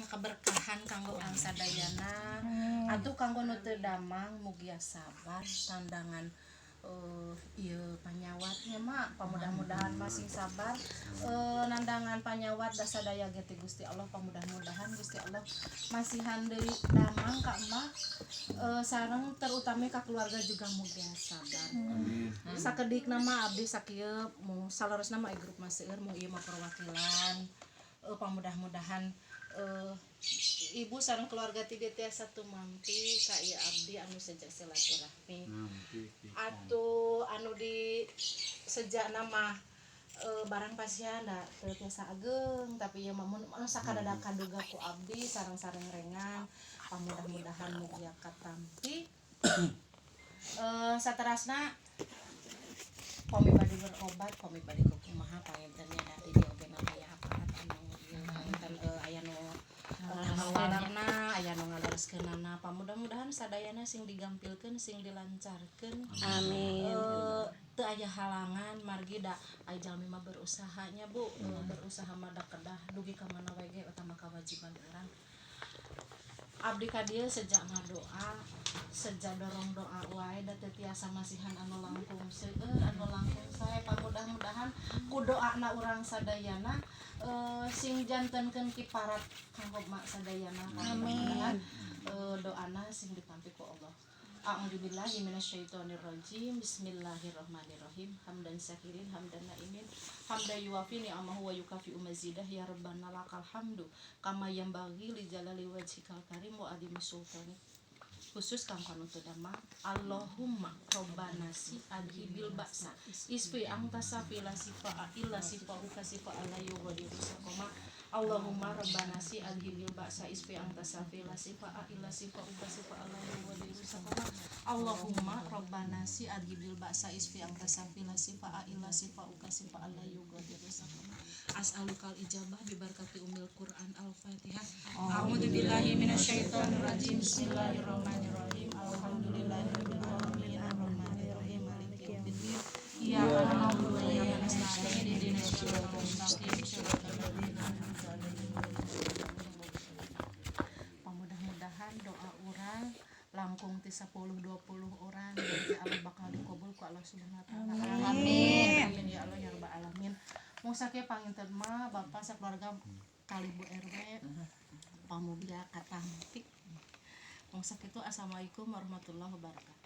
Keberkahan kanggo urang sadayana. Atuh kanggo nu teu damang mugia sabar tandangan ieu panyawatnya mah. Pamudah-mudahan masing sabar nandangan panyawat da sadaya ge ti Gusti Allah. Pamudah-mudahan Gusti Allah masihan deui damang ka emak sareng terutama ka keluarga juga mugia sabar. Sakedik nama abdi sakieu mung saleresna mah grup mah seueur, mung ieu mah perwakilan. Pamudah-mudahan ibu sareng keluarga ti dieu tiasa tumampi ka ieu abdi anu sejak silaturahmi atau anu di sejak nama barang pasihan da teu tiasa ageng, tapi ieu mah mun anu sakadada kaduga ku abdi sareng-sareng rengan, pamudah-mudahan mugia katampi. Saterasna pami bade berobat, pami bade kumaha, panginten nya da di dieu oge aya aparat anu ieu panginten aya nu ngawalerna, aya nu ngalereskeunana. Pamudah-mudahan sadayana sing digampilkeun, sing dilancarkeun. Amin. Teu aya halangan margi da aya jalmi mah berusahanya, Bu. Berusaha mah da kedah dugi ka mana wae ge utama kewajiban urang. Abdi ka dieu sejak ngadoa, sejak dorong doa wae da teu tiasa masihan anu langkung seueur, anu langkung sae. Pamudah-mudahan ku doana urang sadayana sing jantenkeun kiparat kanggo mak sadayana. Pamudah-mudahan doana sing ditampi ku Allah. A'udzubillahi minasyaitonirrajim. Bismillahirrahmanirrahim. Hamdan syakirin, hamdan naimin, hamdan yuwafi ni'amahu wa yukafi'u mazidah. Ya Rabbana lakal hamdu kama yanbaghi li jalali wajhikal karim wa adimi sultanik. Khusus kanggo anu teu damang, Allahumma robbana si adhibil ba'sa isfi anta safi la sifa illa sifauka sifa la yughadiru saqama. Allahumma rabbana si adhibil ba'sa isfi anta safi la sifa illa sifauka sifa la yughadiru saqama. Allahumma rabbana si adhibil ba'sa isfi anta safi la sifa illa sifauka sifa la yughadiru saqama. As'alukal ijabah bi barakati umil Qur'an. Al-Fatihah. A'udzu billahi minasyaitonir rajim. Bismillahirrahmanirrahim. Alhamdulillahirabbil alamin arrahmanirrahim maliki yaumiddin. Iyyaka na'budu wa iyyaka nasta'in ihdinas siratal mustaqim siratal ladzina an'amta 'alaihim ghairil maghdubi. Pamudah-mudahan doa urang langkung ti 10 20 orang berarti Allah bakal dikabul ku Allah Subhanahu wa taala. Amin. Amin ya Allah ya rabbal alamin. Mung sakieu panginten mah, Bapak sakeluarga kali Bu RW, pamugia katampi. Mung sakitu. Assalamualaikum warahmatullahi wabarakatuh.